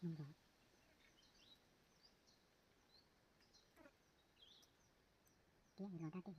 Noo zov. Tiab los dab tej.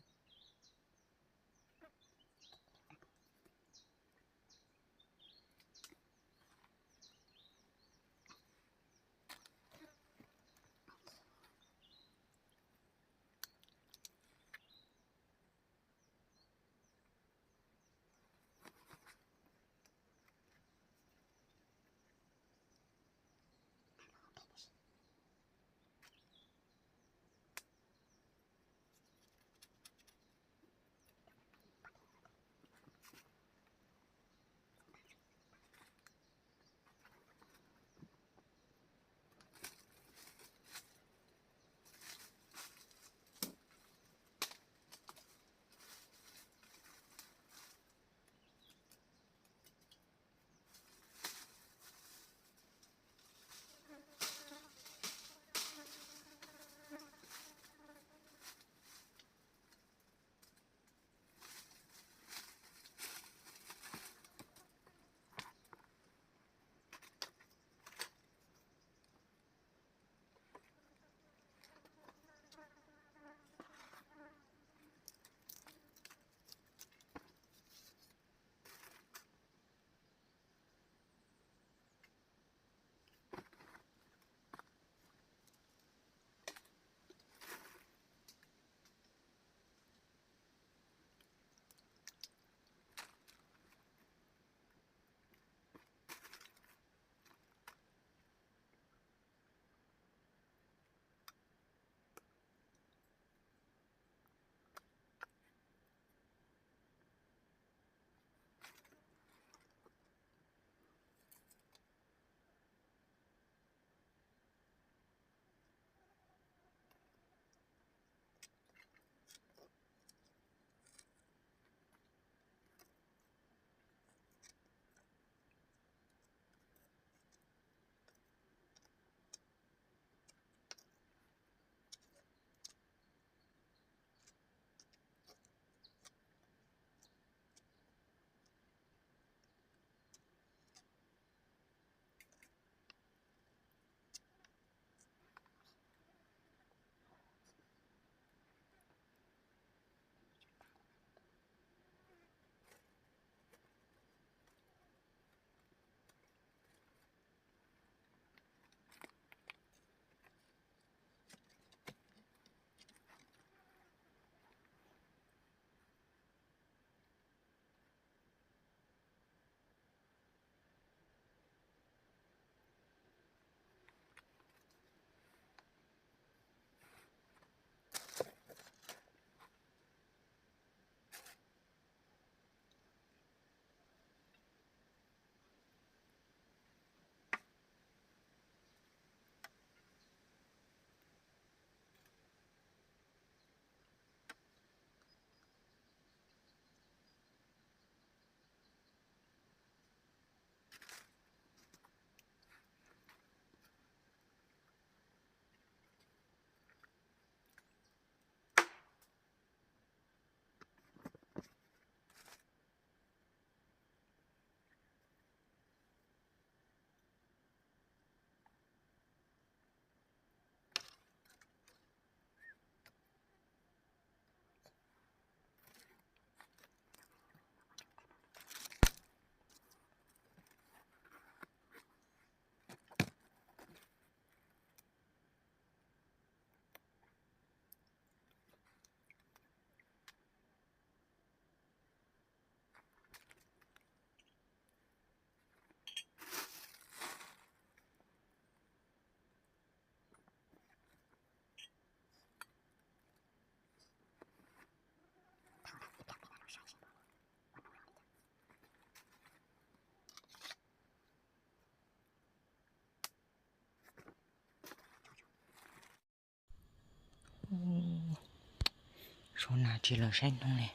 Sau nas tsis los saib noog li,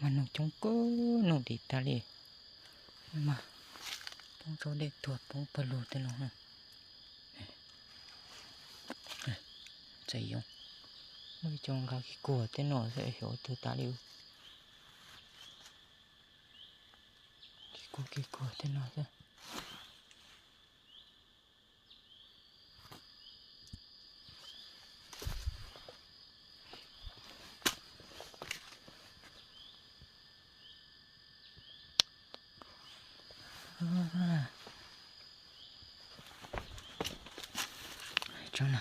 mas noog coob kawg, noog dim tas li. Mas poob tsaug dej tuag poob pawg lug tej no. Txawm yoov, muaj ib co nqa kiag kuag tej no xwb, xyov ua twg tas li. Kiag kuag kiag kuag tej no xwb. Tsob no,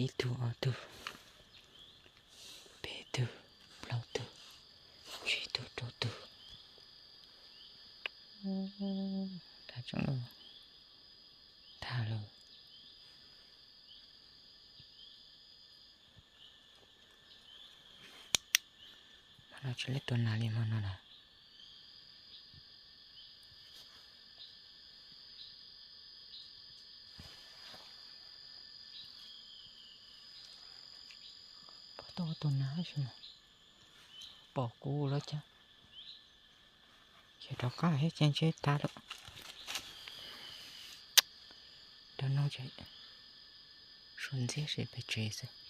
ib tug, ob tug, peb tug, plaub tug, tsib tug, rau tug. Tag tsob no, tag lawm. Hmo no tsis lej tua nas li hmo no lawm. Puas tau tua nas tab sis mas pom kuv lawm cas. Ces rov qab thiab ces ntshe tas lawm. Rau no ces suav ntxiab pem tsev xwb.